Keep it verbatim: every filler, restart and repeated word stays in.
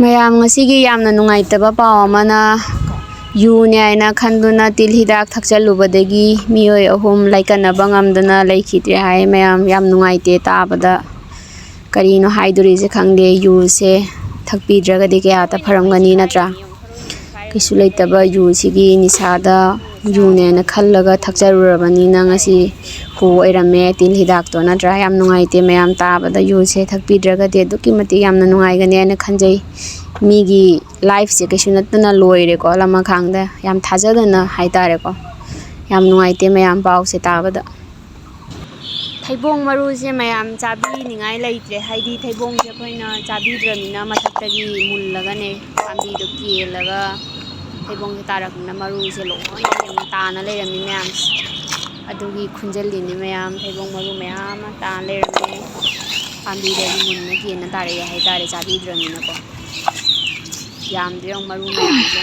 ꯃꯌꯥꯝ, ꯉꯁꯤꯒꯤ ꯌꯥꯝꯅ ꯅꯨꯡꯉꯥꯏꯇꯕ ꯄꯥꯎ ꯑꯃꯅ, ꯌꯨꯅꯦ ꯍꯥꯏꯅ ꯈꯟꯗꯨꯅ ꯇꯤꯜ ꯍꯤꯗꯥꯛ ꯊꯛꯆꯜꯂꯨꯕꯗꯒꯤ ꯃꯤꯑꯣꯏ ꯑꯍꯨꯝ ꯂꯥꯏꯀꯠꯅꯕ ꯉꯝꯗꯅ ꯂꯩꯈꯤꯗ꯭ꯔꯦ ꯍꯥꯏ꯫ ꯃꯌꯥꯝ, ꯌꯥꯝ ꯅꯨꯡꯉꯥꯏꯇꯦ ꯇꯥꯕꯗ꯫ ꯀꯔꯤꯅꯣ ꯍꯥꯏꯗꯣꯔꯤꯁꯦ ꯈꯪꯗꯦ꯫ ꯌꯨꯁꯦ ꯊꯛꯄꯤꯗ꯭ꯔꯒꯗꯤ ꯀꯌꯥꯗ ꯐꯔꯝꯒꯅꯤ, ꯅꯠꯇ꯭ꯔꯥ? ꯀꯩꯁꯨ ꯂꯩꯇꯕ ꯌꯨꯁꯤꯒꯤ ꯅꯤꯁꯥꯗ ꯌꯨꯅꯦꯅ ꯈꯜꯂꯒ ꯊꯛꯆꯔꯨꯔꯕꯅꯤꯅ ꯉꯁꯤ ꯍꯨ ꯑꯣꯏꯔꯝꯃꯦ ꯇꯤꯜ ꯍꯤꯗꯥꯛꯇꯣ, ꯅꯠꯇ꯭ꯔꯥ? ꯌꯥꯝ ꯅꯨꯡꯉꯥꯏꯇꯦ ꯃꯌꯥꯝ ꯇꯥꯕꯗ꯫ ꯌꯨꯁꯦ ꯊꯛꯄꯤꯗ꯭ꯔꯒꯗꯤ ꯑꯗꯨꯛꯀꯤ ꯃꯇꯤꯛ ꯌꯥꯝꯅ ꯅꯨꯡꯉꯥꯏꯒꯅꯤ ꯍꯥꯏꯅ ꯈꯟꯖꯩ꯫ ꯃꯤꯒꯤ ꯂꯥꯏꯐꯁꯦ ꯀꯩꯁꯨ ꯅꯠꯇꯅ ꯂꯣꯏꯔꯦꯀꯣ, ꯂꯃꯈꯥꯡꯗ꯫ ꯌꯥꯝ ꯊꯥꯖꯗꯅ ꯍꯥꯏꯇꯥꯔꯦꯀꯣ꯫ ꯌꯥꯝ ꯅꯨꯡꯉꯥꯏꯇꯦ ꯃꯌꯥꯝ ꯄꯥꯎꯁꯦ ꯇꯥꯕꯗ꯫ ꯊꯩꯕꯣꯡ ꯃꯔꯨꯁꯦ ꯃꯌꯥꯝ ꯆꯥꯕꯤꯅꯤꯡꯉꯥꯏ ꯂꯩꯇ꯭ꯔꯦ, ꯍꯥꯏꯗꯤ ꯊꯩꯕꯣꯡꯁꯦ ꯑꯩꯈꯣꯏꯅ ꯆꯥꯕꯤꯗ꯭ꯔꯕꯅꯤꯅ ꯃꯊꯛꯇꯒꯤ ꯃꯨꯜꯂꯒꯅꯦ, ꯄꯥꯝꯕꯤꯗꯣ ꯀꯦꯜꯂꯒ ꯊꯩꯕꯣꯡꯁꯦ ꯇꯥꯔꯛꯄꯅꯤꯅ ꯃꯔꯨꯁꯦ ꯂꯣꯏꯅ ꯌꯦꯡꯉꯨ ꯇꯥꯅ ꯂꯩꯔꯝꯃꯤ ꯃꯌꯥꯝꯁꯦ꯫ ꯑꯗꯨꯒꯤ ꯈꯨꯟꯖꯜꯂꯤꯅꯤ ꯃꯌꯥꯝ, ꯊꯩꯕꯣꯡ ꯃꯔꯨ ꯃꯌꯥꯝ ꯑꯃ ꯇꯥꯅ ꯂꯩꯔꯝꯃꯦ꯫ ꯄꯥꯝꯕꯤꯗꯒꯤ ꯃꯨꯟꯅ ꯀꯦꯟꯅ ꯇꯥꯔꯛꯑꯦ ꯍꯥꯏꯇꯥꯔꯦ, ꯆꯥꯕꯤꯗ꯭ꯔꯕꯅꯤꯅꯀꯣ꯫ ꯌꯥꯝꯗ꯭ꯔꯦ ꯌꯦꯡꯉꯨ ꯃꯔꯨ ꯃꯌꯥꯝꯁꯦ꯫